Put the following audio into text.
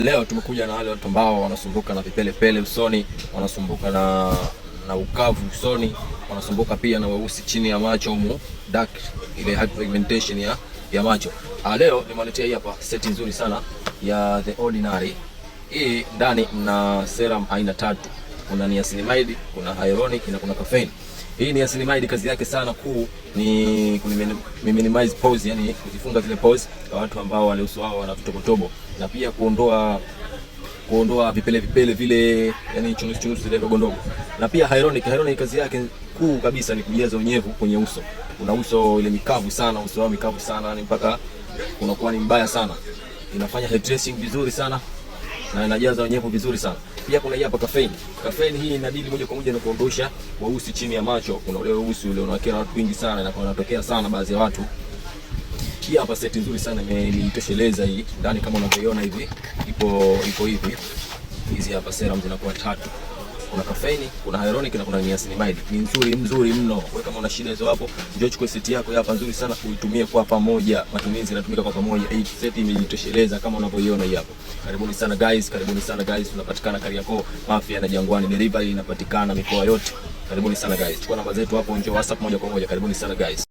Leo tumekuja na wale watu ambao wanasumbuka na vipelepele usoni, wanasumbuka na ukavu usoni, wanasumbuka pia na weusi chini ya macho humu, dark ile hyperpigmentation ya macho. Leo nimewaletea hii hapa seti nzuri sana ya The Ordinary. Hii ndani mna serum aina tatu. Kuna niacinamide, kuna hyaluronic na kuna caffeine. Hii niacinamide kazi yake sana kuu ni minimize pores, yani kuzifunga zile pores kwa watu ambao wale uso wao wana vitobotobo na pia kuondoa vipele vipele vile, yani chunusi chunusi zile ndogo ndogo. Na pia hyaluronic kazi yake kuu kabisa ni kujaza unyevu kwenye uso. Una uso ile mikavu sana, uso wao mikavu sana, yani mpaka unakuwa ni mbaya sana. Inafanya hydration vizuri sana na inajaza unyevu vizuri sana. Pia kuna hii hapa caffeine. Caffeine hii inadili moja kwa moja na kuondosha weusi chini ya macho. Kuna ule weusi ule unawakera watu wengi sana na unatokea sana baadhi ya watu. Hii hapa seti nzuri sana imenitosheleza hii. Ndani kama unavyoiona hivi, ipo hivi. Hizi hapa serum zinakuwa tatu. Kuna caffeine, kuna hyaluronic na kuna niacinamide. Ni nzuri mzuri mno. Wewe kama una shida hizo hapo, njoo chukue seti yako hapa nzuri sana uitumie kwa pamoja. Matumizi yanatumika kwa pamoja. Hii seti imejitosheleza kama unavyoiona hii hapo. Karibuni sana guys, karibuni sana guys. Tunapatikana Kariakoo, Mafia na Jangwani. Delivery inapatikana mikoa yote. Karibuni sana guys. Chukua namba zetu hapo, njoo WhatsApp moja kwa moja. Karibuni sana guys.